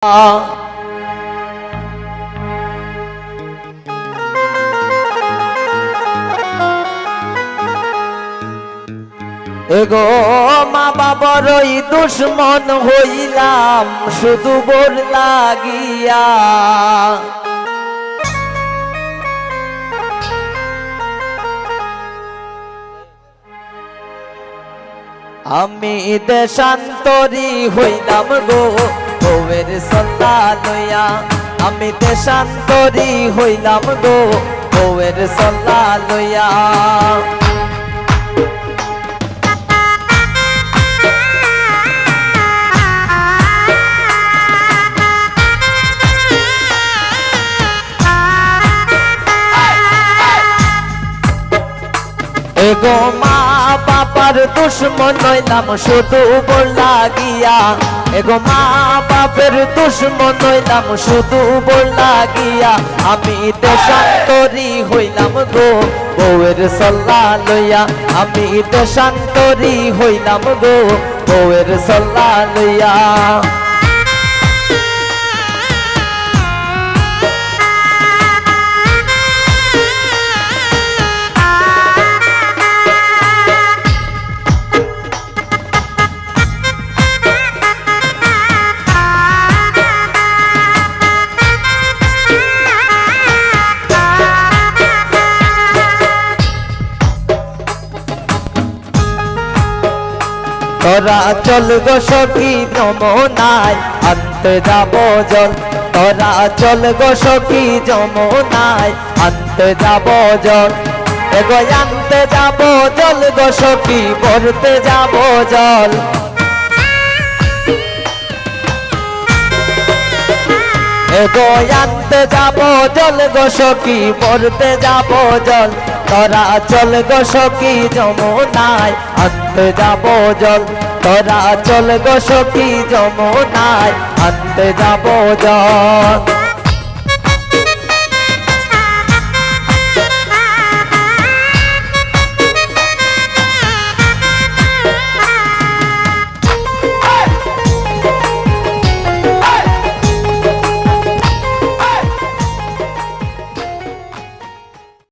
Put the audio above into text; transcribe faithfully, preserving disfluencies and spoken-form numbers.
এগো মা বাবারই দুশমন হইলাম শুধু বউর লাগিয়া। আমি দেশান্তরি হইলাম গো বউর ছল্লা লইয়া। আমি দেশান্তরি হইলাম গো বউর ছল্লা লইয়া। এগো মা বাবার দুশমন হইলাম শুধু বউর লাগিয়া। এগো মা বাবার দুশমন হইলাম শুধু বউর লাগিয়া। আমি দেশান্তরি হইলাম গো বউর ছল্লা লইয়া। আমি দেশান্তরি হইলাম গো বউর ছল্লা লইয়া। তোরা চল গো সখী যমুনায় আনতে যাব জল। তোরা চল গো সখী যমুনায় আনতে যাব জল। এগো আনতে যাব জল গো সখী, ভরতে যাব জল। এগো আনতে যাব জল গো সখী, ভরতে যাব জল। তোরা চল গো সখী যমুনায় আনতে যাব জল। তোরা চল গো সখী যমুনায় আনতে যাব জল।